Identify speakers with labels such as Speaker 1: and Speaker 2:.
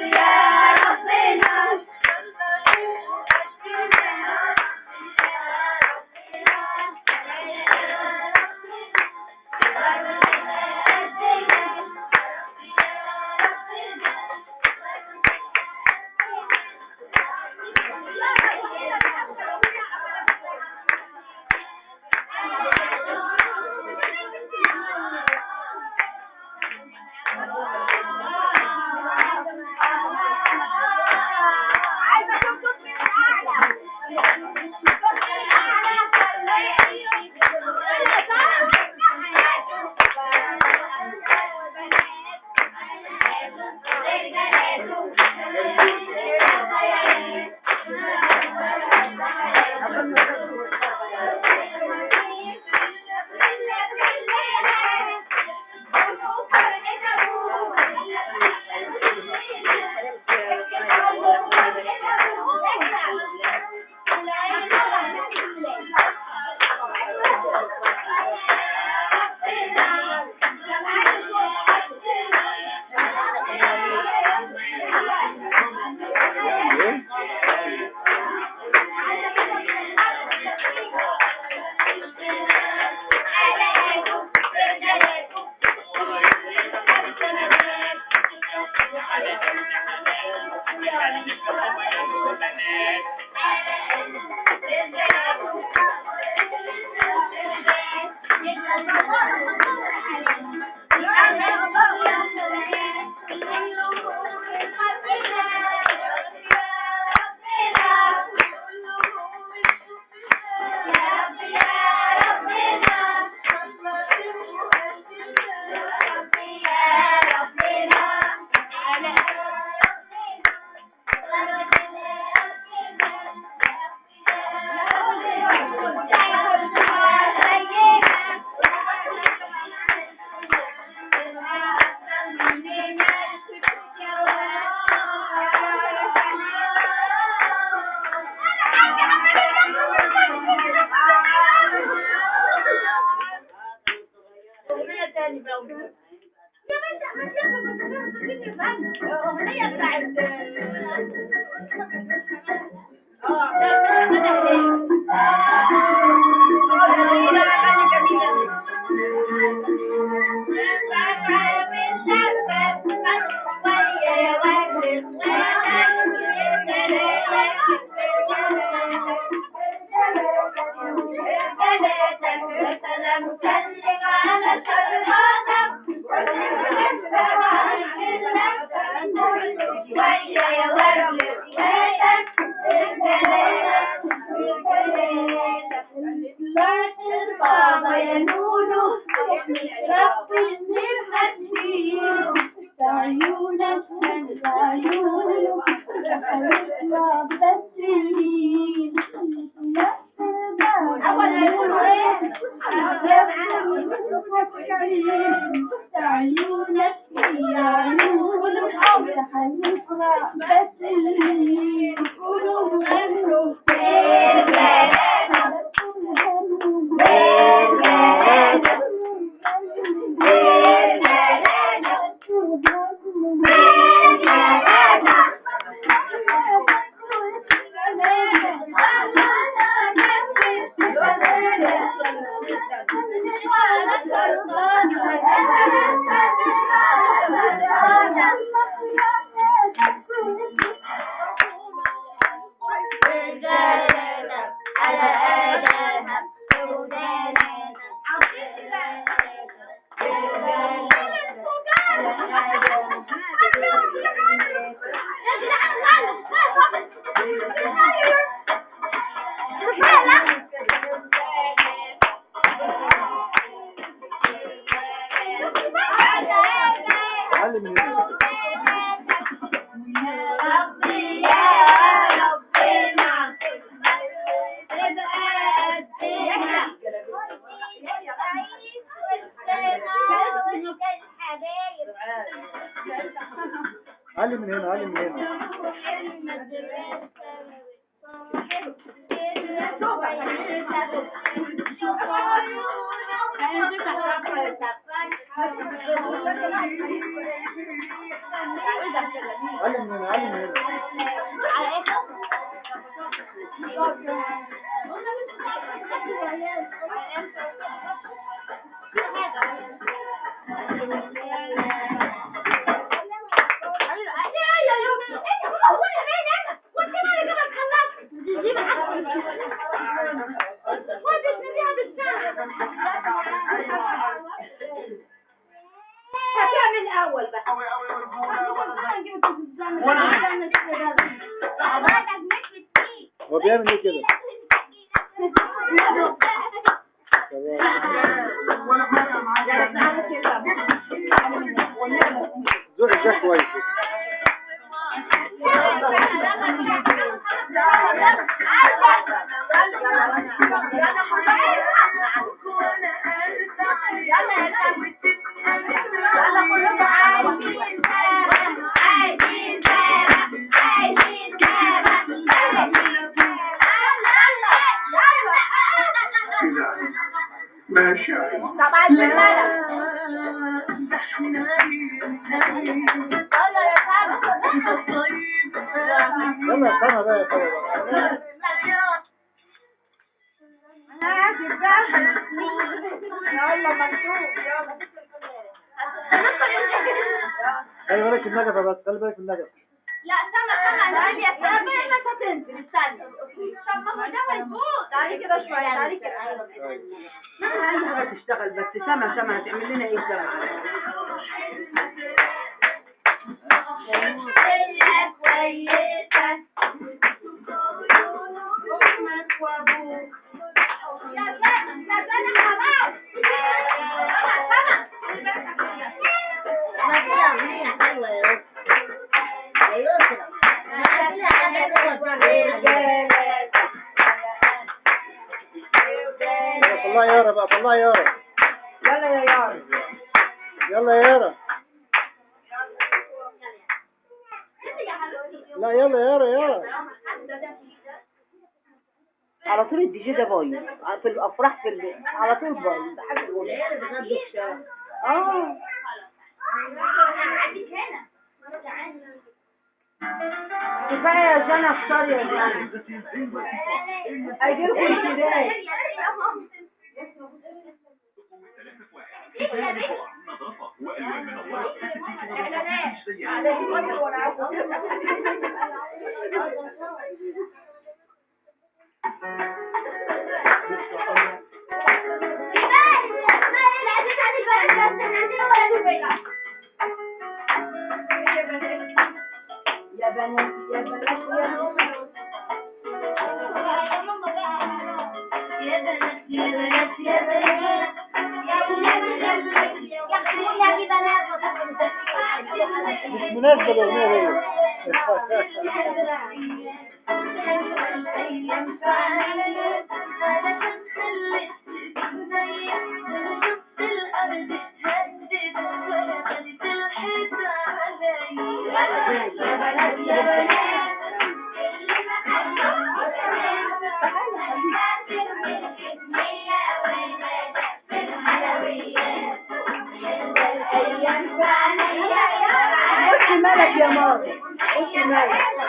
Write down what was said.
Speaker 1: يا ربنا. أغنية بتاعت
Speaker 2: علي من هنا، علي من هنا. علم من هنا، علم من هنا. هو بيعمل ايه كده؟ زق الجاك كويس.
Speaker 3: ماشي.
Speaker 1: طبعا بالملل. يلا يا سما.
Speaker 2: يلا يا سما بقى، يا سما بقى.
Speaker 1: يلا مكتوب. يلا
Speaker 2: خلي بالك النجفة بس، خلي بالك النجفة.
Speaker 1: لا سما سما انزلي يا سما، مش هتنزل، استني. طب ما هو ده مظبوط. تعالي كده شوية، تعالي كده.
Speaker 4: سما تشتغل بس. سما سما هتعمل لنا ايه سما؟
Speaker 1: امك وابوك يا سما، يا سما خلاص. سما
Speaker 2: يلا طلع يارا بقى، طلع يارا.
Speaker 4: يلا يا يارا،
Speaker 2: يلا يا يارا. لا يلا يارا، يارا.
Speaker 4: على طول الدي جي ده بايظ في الافراح، في على طول بايظ. ده حاجة غلط. اه كفاية يا جنى، اختار يا جنى. هيجيلكوا انسداد. يا بنات، يا بنات، يا
Speaker 1: بنات، يا بنات، يا بنات، يا بنات.
Speaker 2: مش مناسبة الأغنية دي.
Speaker 4: بصي مالك يا ماما، بصي مالك.